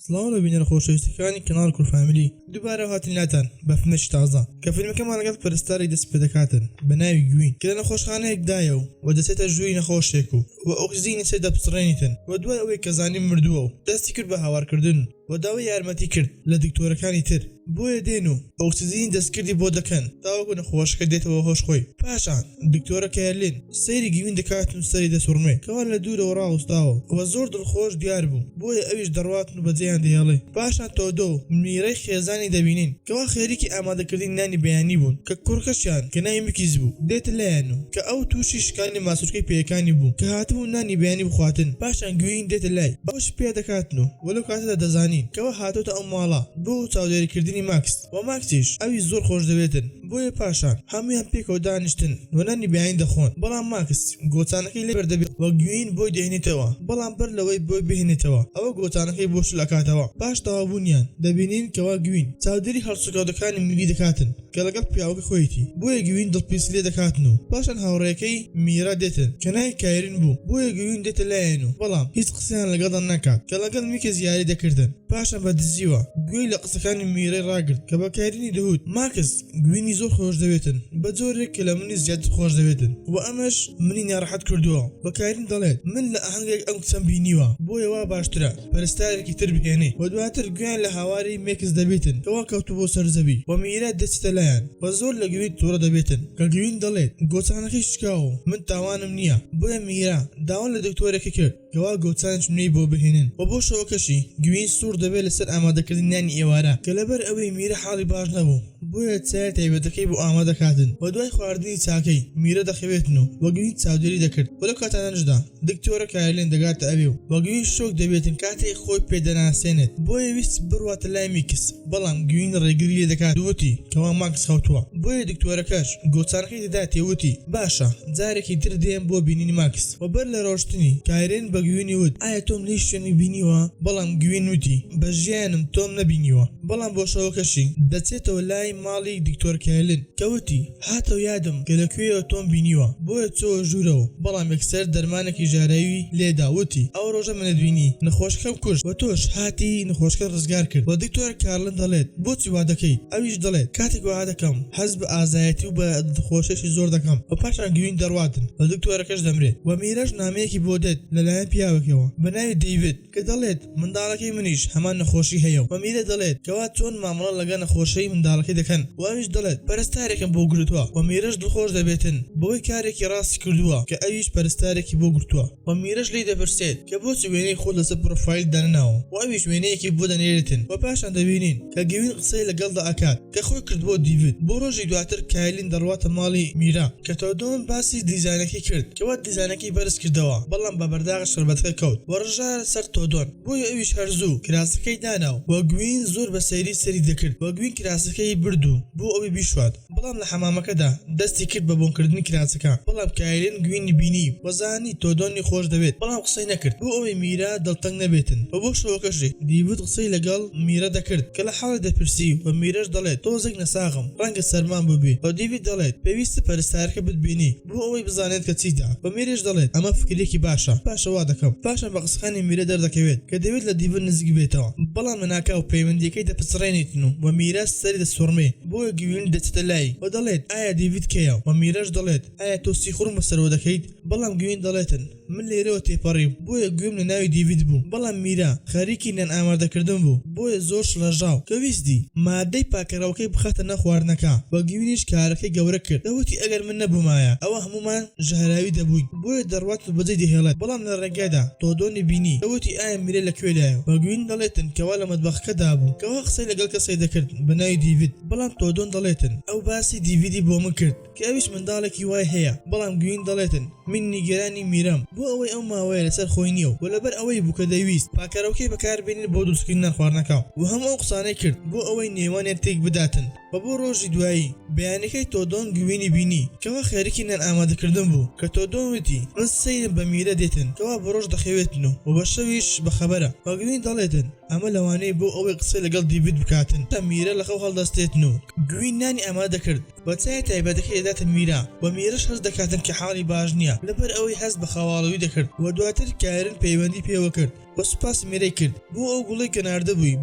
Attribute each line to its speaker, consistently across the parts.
Speaker 1: سڵاو لە بینەرە خۆشەویستەکانی کەناڵ کورد فامیلی، دووبارە هاتین لاتان بە فیلمێکی تازە کە فیلمەکەمان لەگەڵ پەرستارێک دەست پێدەکاتن بە ناوی گوین کە لە نەخۆشخانەیەکدایە و و دەچێتە ژووری نەخۆشێک و و ئۆکسجینی سەر دەپچڕێنیتن و دوای ئەوەی کە زانی مردووە و دەستی کرد بە هاوارکردن و داوای یارمەتی کرد لە دکتۆرەکانی تر بۆیە دێن و ئۆکسجینی دەستکردی بۆ دەکەن تاوەکو نەخۆشەکە دێتەوە هۆش خۆی. پاشان دکتۆرە کایرلین سەیری گوین دەکات و سەری دەسوڕمێ کەوا لە دوورەوە ڕاوەستاوە و زۆر دڵخۆش دیار بوو بۆیە ئەویش دەڕواتن و بەجێیان دەهێڵێ. پاشان تۆدۆ و میرەی خێزانی دەبینین کەوا خەریکی ئامادەکردنی نانی بەیانی بوون کە کوڕکەشیان کە ناوی مکیس بوو دێتە لایان و کە ئەو تووشی شکانی ماسولکەی پێیەکانی بوو کە هاتبوو نانی بەیانی بخواتن. پاشان گوین دێتە لای باوەشی پیا دەکاتن و وە لەو کاتەدا دەزانین کەوا هاتۆتە ئەو ماڵە بۆ چاودێری کردنی ماکس وە ماکسیش ئەوی زۆر خۆش دەوێتن بۆیە پاشان هەموویان پێکەوە دانیشتن و نانی بەیانی دەخۆن بەڵام ماکس گۆچانەکەی لێ بەردەبێت و گوین بۆی دەهێنێتەوە بەڵام بەر لەوەی بۆی بهێنێتەوە ئەوە گۆچانەکەی بۆ شل ئەکاتەوە پاش تەواو بوونیان دەبینین کەوا گوین چاودێری هەڵسوکەوتەکانی میری دەکاتن کە لەگەڵ پیاوەکەی خۆیەتی بۆیە گوین دڵپیسی لێ دەکاتن و پاشان هاوڕێکەی میرا دێتن کە ناوی کایرن بوو بۆیە گوین دێتە لایان و بەڵام هیچ قسەیان لەگەڵدا ناکات کە لەگەڵ میکس یاری دەکردن پاشان بە دزیوە گوێی لە قسەکانی میرای ڕاگرت کە بە کایرنی دەوت ماکس گوینی زۆر خۆشدەوێتن بە جۆرێک کە لە منی زیاتر خۆشدەوێتن و ئەمەش منی ناڕەحەت کردووە و کایرن دەڵێت من لە ئاهەنگێک ئەم کچەم بینیوە بۆیە وا باشترە پەرستارێکی تر بهێنێ و دواتر گوێیان لە هاواری مێکس دەبێتن کەوا کەوتبووە سەر زەوی و میرا دەچێتە لایان و زۆر لە گوین توڕە دەبێتن کە گوین دەڵێت گۆچانەکەی شکاوە و من تاوانم نییە بۆیە میرا داوا لە دکتۆرەکە کرد کەوا گۆچانێکی نوێی بۆ بهێنن و بۆ شەوەکەشی گوین سوڕ دەبێت لەسەر ئامادەکردنی نانی ئێوارە کە لەبەر ئەوەی میرا حاڵی باش نەبوو بۆیە چایە تایبەتەکەی بۆ ئامادە کاتن و دوای خواردنی چاکەی میرا دەخەوێتن و وە گوین چاودێری دەکرد و لەو کاتانەشدا دکتۆرە کایرلین دەگاتە ئەوێ و وە گوین شۆک دەبێتن کاتێک خۆی پێ دەناسێنێت بۆیە ویستی بڕواتە لای میکس بەڵام گوین ڕێگری لێ دەکات و وتی کەوا ماکس خەوتووە بۆیە دکتۆرەکەش گۆچانەکەی دەداتێ وتی باشە جارێکی تر دێم بۆ بینینی ماکس و بەر لە ڕۆشتنی کایرن بە گوینی وت ئایا تۆم لە هیچ شوێنێک بینیوە بەڵام گوین وتی بە ژیانم تۆم نەبینیوە بەڵام بۆ شەوەکەشی دەچێتەوە لای ماڵی دکتۆر کایلن کە وتی هاتەوە یادم کە لە کوێیەوە تۆم بینیوە بۆیە چۆوە ژوورەوە بەڵام یەکسەر دەرمانێکی ژەهراوی لێدا وتی ئەو ڕۆژە منت بینی نەخۆشەکەم کوشت و تۆش هاتی نەخۆشەکەت ڕزگار کرد و دکتۆر کارلن دەڵێت بۆچی وا دەکەیت ئەویش دەڵێت کاتێک وەها دەکەم هەست بە ئازایەتی و بە دڵخۆشیەکی زۆر دەکەم و پاشان گوین دەڕواتن و دکتۆرەکەش دەمرێت و میرەش نامەیەکی بۆ دێت لەلایەن پیاوێکەوە بەناوی دەیڤد کە دەڵێت منداڵەکەی منیش هەمان نەخۆشی هەیە و میرە دەڵێت کەوا چۆن مامەڵە لەگەڵ نەخۆشەی منداڵەکەی دەکەن و ئەویش دەڵێت پەرستارێکم بۆ گرتووە و میرەش دڵخۆش دەبێتن بەوەی کارێکی ڕاستی کردووە کە ئەویش پەرستارێکی بۆ گرتووە و میرەش لێی دەپرسێت کە بۆچی وێنەی خۆت لەسەر پرۆفایلت دانەناوە و ئەویش وێنەیەکی بۆ دەنێرێتن و پاشان دەبینین کە گوین قسەی لەگەڵدا ئەکات کە خۆی کردبووە دیڤید. بۆ ڕۆژی دواتر کایلین دەڕواتە ماڵی میرا کە تۆدۆن باسی دیزاینەکەی کرد کەوا دیزاینەکەی بەرز کردەوە بەڵام بە بەرداغی شەربەتەکە کەوت و ڕژا سەر تۆدۆن بۆیە ئەویش هەر زوو کراسەکەی دانا و گوین زۆر بە سەیری سەری دەکرد و گوین کراسەکەی برد و بۆ ئەوەی بیشوات بەڵام لە حەمامەکەدا دەستی کرد بە بۆنکردنی کراسەکە بەڵام کایلین گوینی بینی و زانی تۆدۆنی خۆش دەوێت بەڵام قسەی نەکرد بۆ ئەوەی میرا دڵتەنگ نەبێتن و بۆ شەوەکەشی دیڤد قسەی لەگەڵ میرا دەکرد کە لە حاڵی دەپرسی و میرەش دەڵێت تۆزێک نەساغم ڕەنگە سەرمام بووبێ و دیڤید دەڵێت پێویستە پەرستارەکە بتبینی بۆ ئەوەی بزانێت کە چیتە و میرەش دەڵێت ئەمە فکرێکی باشە باشە وا دەکەم پاشان بە قسەکانی میرە دەردەکەوێت کە دەیەوێت لە دیڤد نزیک بێتەوە بەڵام لەناکاو پەیوەندیەکەی دەپچڕێنیتن و میرە سەری دەسوڕمێ بۆیە گوین دەچێتە لای و دەڵێت ئایا دیڤید کێیە و میرەش دەڵێت ئایا تۆ سیخوڕم بەسەرەوە دەکەیت بەڵام گوین دەڵێتن من لێرەوە تێپەڕیم بۆیە گوێم لە ناوی دیڤید بوو بەڵام میرا خەریکی نان ئامادەکردن بوو بۆیە زۆر شڵەژاو کە ویستی مادەی پاکەرەوەکەی بخاتە ناو خواردنەکە و گوینیش کارەکەی گەورە کرد کە وتی ئەگەر من نەبوومایە ئەوا هەموومان ژەهراوی دەبووین بۆیە دەڕوات و بەجێی دەهێڵێت بەڵام لە ڕێگادا تۆدۆنی بینی کە وتی ئایا میرا لە کوێدایە و گوین دەڵێتن کەوا لە مەتبەخەکەدا بوو کەوا قسەی لەگەڵ کەسێک دەکرد بە ناوی دیڤید بەڵام تۆدۆن دەڵێتن ئەو باسی دیڤیدی بۆ من کرد کە ئەویش منداڵێکی وای هەیە، بەڵام گوین دەڵێتن من نیگەرانی میرام بۆ ئەوەی ئەو ماوەیە لەسەر خۆی نییە و لەبەر ئەوەی بوو کە دەیویست پاکەرەوەکەی بەکاربێنێت بۆ دروستکردنی نانخواردنەکە و هەموو ئەو قسانەی کرد بۆ ئەوەی نێوانیان تێک بداتن و بۆ ڕۆژی دوایی بەیانیەکەی تۆدۆن گوینی بینی کەوا خەریکی نان ئامادەکردن بوو کە تۆدۆن وتی من سەیرم بە میرە دێتن کەوا بە ڕۆژ دەخەوێتن و بە شەویش بەخەبەرە و گوین دەڵێتن ئەمە لەوانەیە بۆ ئەوەی قسەی لەگەڵ دیڤید بکاتن تا میرە لەخەو هەڵدەستێتن و گوین نانی ئامادە دەکرد. و چایە تایبەتەکەی دەداتە میرا و میرەش هەست دەکاتن کە حاڵی باش نیە لەبەر ئەوەی هەست بە خەواڵووی دەکرد و دواتر کایرن پەیوەندی پێوە کرد و سوپاسی میرەی کرد بۆ ئەو گوڵەی کە ناردبووی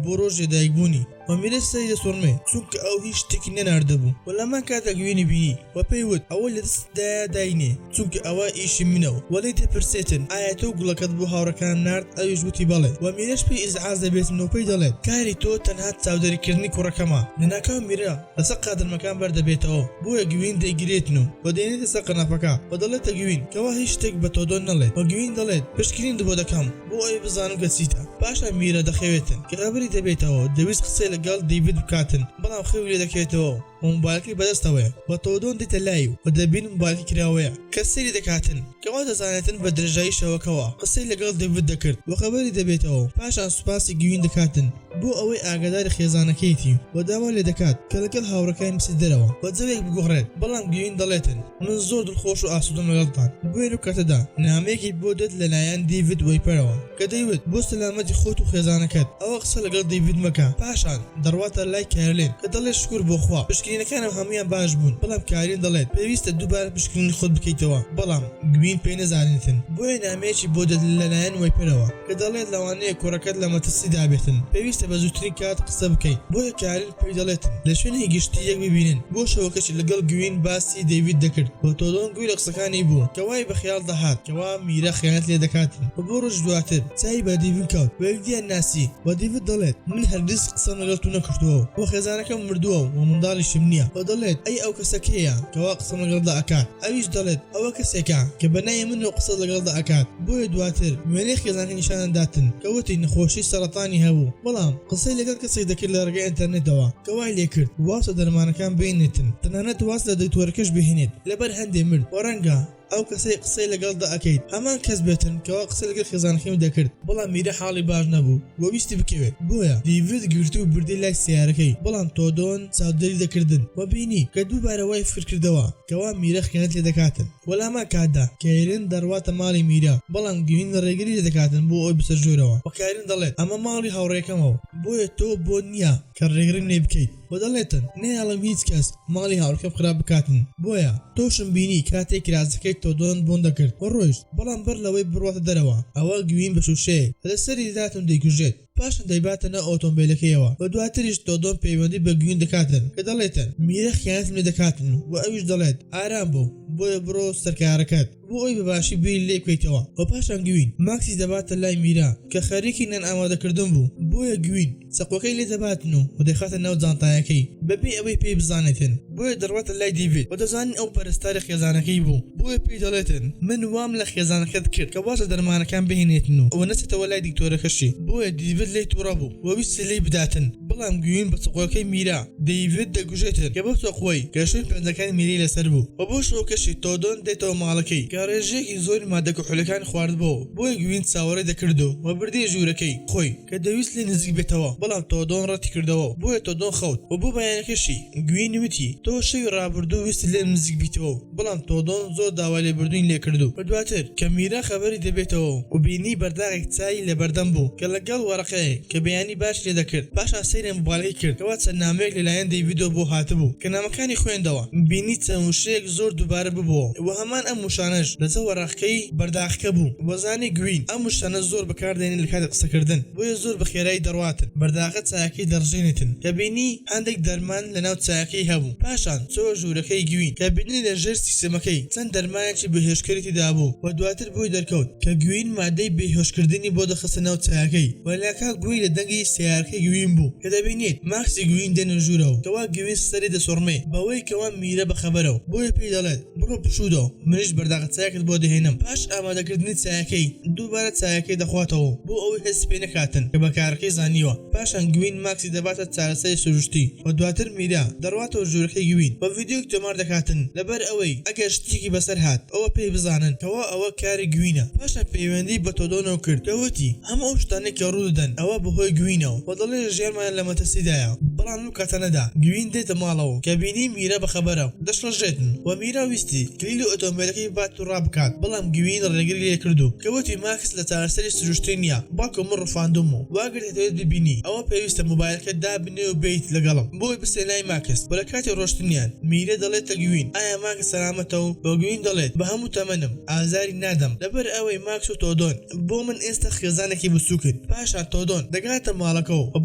Speaker 1: بۆ ڕۆژی لەدایکبوونی و میرە سەری دەسوڕمێ چونکە ئەو هیچ شتێکی نەناردبوو و لەمان کاتدا گوینی بینی و پێی وت ئەوەی لە دەستتدایە داینێ چونکە ئەوە ئیشی منە و لێی دەپرسێتن ئایا تۆ گوڵەکەت بۆ هاوڕێکانم نارد ئەویش وتی بەڵێ و میرەش پێی ئیزعاج دەبێتن و پێی دەڵێت کاری تۆ تەنها چاودێریکردنی کوڕەکەمە لەناکاو میرە لەسەر قادرمەکان بەردەبێتەوە بۆیە گوین دەیگرێتن و و دەینێتە سەر قەنەفەکە و دەڵێتە گوین کەوا هیچ شتێک بە تۆدۆن نەڵێت و گوین دەڵێت پشکنینت بۆ دەکەم بۆ ئەوەی بزانم کە چیتە پاشان میرا دەخەوێتن کە خەبەری دەبێتەوە دەویست قسەی لەگەڵ دەیڤد بکاتن بەڵام خەوی لێ دەکەوێتەوە و مۆبایلەکەی بەدەستەوەیە و تۆدۆن دێتە لای و دەبینن مۆبایلەکەی کراوەیە کە سەیری دەکاتن کەوا دەزانێتن بە درێژایی شەوەکەوە قسەی لەگەڵ دەیڤد دەکرد و خەبەری دەبێتەوە پاشان سوپاسی گوین دەکاتن بۆ ئەوەی ئاگاداری خێزانەکەیەتی و داوا لێدەکات کە لەگەڵ هاوڕێکانی بچێت دەرەوە و جەوێک بگۆڕێت، بەڵام گوین دەڵێتن من زۆر دڵخۆش و ئاسوودەم لەگەڵتان، بۆیە لەو کاتەدا نامەیەکی بۆ دێت لەلایەن دیڤد وەیپەرەوە کە دەیوت بۆ سەلامەتی خۆت و خێزانەکەت ئەوە قسە لەگەڵ دیڤد مەکە، پاشان دەڕواتە لای کارلین کە دەڵێت شوکر بۆ خوا پشکنینەکانم هەموویان باش بوون، بەڵام کارلین دەڵێت پێویستە دووبارە پشکنینی خۆت بکەیتەوە، بەڵام گوین پێی نەزانێتن بۆیە نامەیەکی بۆ دێت لەلایەن وەیپەرەوە. کە دەڵێت لەوانەیە کوڕەکەت لە مەترسیدا بێتن پێویستە بە زووترین کات قسە بکەیت بۆیە کارین پێی دەڵێتن لە شوێنێکی گشتی یەک ببینن بۆ شەوەکەشی لەگەڵ گوین باسی دەیڤید دەکرد و تۆدۆن گوێی لە قسەکانی بوو کە وای بە خەیاڵ دەهات کەوا میرا خیانەت لێ دەکاتن و بۆ ڕۆژی دواتر چاوی بە دیڤید کەوت و یەکدیان ناسی و دیڤید دەڵێت من هەرگیز قسەم لەگەڵ تۆ نەکردووە و خێزانەکەم مردووە و منداڵیشم نییە و دەڵێت ئەی ئەو کەسە کێیە کەوا قسەم لەگەڵدا ئەکات ئەویش دەڵێت ئەوە کەسێکە کە بە ناوی منەوە قسەت لەگەڵدا ئەکات، بۆیە دواتر وێنەی خێزانەکەی نیشانیان داتن کە وتی نەخۆشی سەرەتانی هەبوو، بەڵام قسەی لەگەڵ کەسێک دەکرد لە ڕێگەی ئینتەرنێتەوە کە وای لێکرد واز لە دەرمانەکان بێنێتن تەنانەت واز لە دکتۆرەکەش بهێنێت لەبەر هەندێ مرد و ڕەنگە ئەو کەسەی قسەی لەگەڵدا ئەکەیت هەمان کەس بێتن کەوا قسەی لەگەڵ خێزانەکەی دەکرد، بەڵام میرە حاڵی باش نەبوو و ویستی بکەوێت بۆیە دیڤد گرتی و بردی لای سەیارەکەی، بەڵام تۆدۆن چاودێری دەکردن و بینی کە دووبارە وای فکر کردەوە کەوا میرە خیانەت لێ دەکاتن و لەهەمان کاتدا کایرن دەڕواتە ماڵی میرە بەڵام گوین ڕێگری لێ دەکاتن بۆ ئەوەی بچێتە ژوورەوە و کایرن دەڵێت ئەمە ماڵی هاوڕێکەمە و بۆیە تۆ بۆت نییە کە ڕێگریم لێ بکەیت و دەڵێتن نایەڵم هیچ کەس ماڵی هاوڕێکەم خراپ بکاتن بۆیە تۆشم بینی کاتێک کراسەکەی تۆدۆن بۆن دەکرد و ڕۆیشت بەڵام بەر لەوەی بڕواتە دەرەوە ئەوە گوین بە شوشەیەک لەسەری دەدات و دەیکوژێت. پاشان دەیباتە ناو ئۆتۆمبێلەکەیەوە و دواتریش تۆدۆن پەیوەندی بە گوین دەکاتن کە دەڵێتن میرە خیانەتم لێ دەکاتن و ئەویش دەڵێت ئارام بۆ بۆیە بڕۆ سەر کارەکەت بۆ ئەوەی بە باشی بیری لێ بکەیتەوە و پاشان گوین ماکسی دەباتە لای میرا کە خەریکی نان ئامادەکردن بوو بۆیە گوین چەقۆکەی لێ دەباتن و دەیخاتە ناو جانتایەکەی بەبێ ئەوەی پێی بزانێتن بۆیە دەڕواتە لای دیڤید و دەزانین ئەو پەرستاری خێزانەکەی بوو بۆیە پێی دەڵێتن من وام لە خێزانەکەت کرد کە واز لە دەرمانەکان بهێنێتن و نەچێتەوە لای دکتۆرەکەشی بۆیە دیڤید لێی توڕە بوو و ویستی لێی بداتن بەڵام گوین بە چەقۆکەی میرا دیڤید دەکوژێتن کە بەو چەقۆی کە شوێن پەنجەکانی میرای لەسەر بوو و بۆ شەوەکەشی تۆدۆن دێتەوە ماڵەکەی کە ڕێژەیەکی زۆری مادە کحولیەکانی خواردبۆوە بۆیە گوین چاوەڕێی دەکرد و بردیە ژوورەکەی خۆی کە دەویست لێی نزیک بێتەوە بەڵام تۆدۆن ڕەتی کردەوە بۆیە تۆدۆن خەوت و بۆ بەیانەکەشی گوین وتی تۆ شەوی ڕابردوو ویستت لێم نزیک بیتەوە بەڵام تۆدۆن زۆر داوای لێبوردنی لێکرد و دواتر کە میرا خەبەری دەبێتەوە و بینی بەرداغێک چای لەبەردەم بوو کە لەگەڵ وەرەقەیەک کە بەیانی باشی لێدەکرد پاشان سەیری مۆبایلەکەی کرد کەوا چەند نامەیەک لەلایەن دەیڤیدەوە بۆ هاتبوو کە نامەکانی خوێندەوە بینی چەند وشەیەک زۆر دووبارە ببۆوە و هەمان ئەم وشانەش لەسەر وەرەقەکەی بەرداغەکە بوو و زانی گوین ئەم وشانە زۆر بەکاردێنێت لەکاتی قسەکردن بۆیە زۆر بەخێرایی دەڕواتن بەرداغە چایەکەی دەڕژێنێتن کە بینی هەندێک دەرمان لەناو چایەکەی هەبوو پاشان چۆوە ژوورەکەی گوین کە بینی لە ژێر سیستەمەکەی چەند دەرمانێکی بێهۆشکەری تێدابوو و دواتر بۆی دەرکەوت کە گوین مادەی بێهۆشکردنی بۆ دەخستە ناو چایەکەی و لەناکاو گوێی لە دەنگی سەیارەکەی گوین بوو کە دەبینێت ماکسی گوین دێنە ژوورەوە کەوا گوین سەری دەسوڕمێ بەوەی کەوا میرە بەخەبەرە و بۆیە پێی دەڵێت بڕۆ پشوودە و منیش بەرداغە چایەکت بۆ دەهێنم پاش ئامادەکردنی چایەکەی دووبارە چایەکەی دەخواتەوە بۆ ئەوەی هەست پێ نەکاتن کە بە کارەکەی زانیوە پاشان گوین ماکسی دەباتە چارەسەری سروشتی و دواتر میرا دەڕواتەوە ژوورەکەی گوین و ڤیدیۆیەک تۆمار دەکاتن لەبەر ئەوەی ئەگەر شتێکی بەسەر هات ئەوە پێی بزانن کەوا ئەوە کاری گوینە پاشان پەیوەندی بە تۆدۆنەوە کرد کە وتی هەموو ئەو شتانەی کە ڕوودەدەن ئەوە بەهۆی گوینەوە و دەڵێ ژیانمان لە مەترسیدایە. بەڵام لەو کاتانەدا گوین دێتە ماڵەوە کە بینی میرا بەخەبەرە و دەشڵەژێتن و میرا ویستی کلیلی ئۆتۆمبێلەکەی ببات و ڕابکات بەڵام گوین ڕێگری لێکرد و کە وتی ماکس لە چارەسەری سروشتی نییە بەڵکو من ڕفاندووم و وا گەر دەتەوێت ببینی ئەوە پێویستە مۆبایلەکەت دابنێ و بێیت لەگەڵم بۆی بچێ لای ماکس و لە کاتی ڕۆشتنیان میرە دەڵێتە گوین ئایا ماکس سەلامەتە و بە گوین دەڵێت بە هەموو تەمەنم ئازاری نادەم لەبەر ئەوەی ماکس و تۆدۆن بۆ من ئێستا خێزانێکی بچوکن. پاشان تۆدۆن دەگاتە ماڵەکە و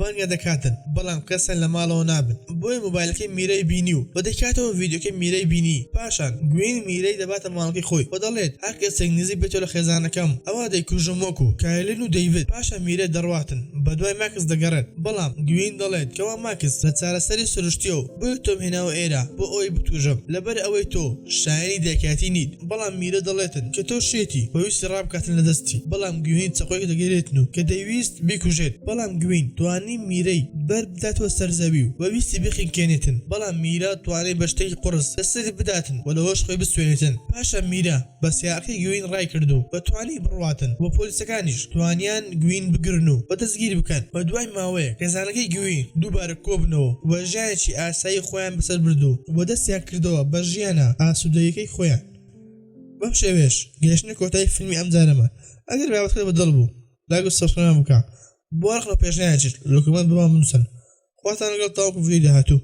Speaker 1: بانگیان دەکاتن بەڵام کەسیان لە ماڵەوە نابن بۆیە مۆبایلەکەی میرای بینی و دەیکاتەوە ڤیدیۆکەی میرای بینی پاشان گوین میرای دەباتە ماڵەکەی خۆی و دەڵێت هەر کەسێک نزیک بێتەوە لە خێزانەکەم ئەوا دەیکوژم وەکو کایلن و دەیڤد پاشان میرای دەڕواتن بەدوای ماکس دەگەڕێت بەڵام گوین دەڵێت کەوا ماکس لە چارەسەری سروشتیە و بۆیە تۆم هێناوە ئێرە بۆ ئەوەی بتکوژم لەبەر ئەوەی تۆ شایەنی دایکایەتی نیت. بەڵام میرە دەڵێتن کە تۆ شێتی و ویستی ڕابکاتن لە دەستی، بەڵام گوین چەقۆیەک دەگرێتن و کە دەیویست بیکوژێت، بەڵام گوین توانی میرەی بەر بداتەوە سەر زەوی و ویستی بخنکێنێتن، بەڵام میرە توانی بە شتێکی قوڕس لە سەری بداتن و لەوەش خۆی بسوێنێتن، پاشان میرە بە سیاقەکەی گوین ڕایکرد و توانی بڕواتن و پۆلیسەکانیش توانیان گوین بگرن و دەستگیر بکەن و دوای ماوەیەک خێزانەکەی گوین دووبارە کۆبنەوە و ژیانێکی ئاسایی خۆیان بەسەر برد و دەستیان کردەوە بە ژیانە ئاسوودەیەکەی خۆیان. بەم شێوەیەش گەیشتنە کۆتایی فیلمی ئەمجارەمان. ئەگەر بابەتەکەت بە دڵ بوو لایک و subscribe مان بکە. بۆ ڕەخنە و پێشنیارێکیش لە comment بۆمان بنووسن. خواتان لەگەڵ تاوەکو ڤیدیۆی داهاتوو.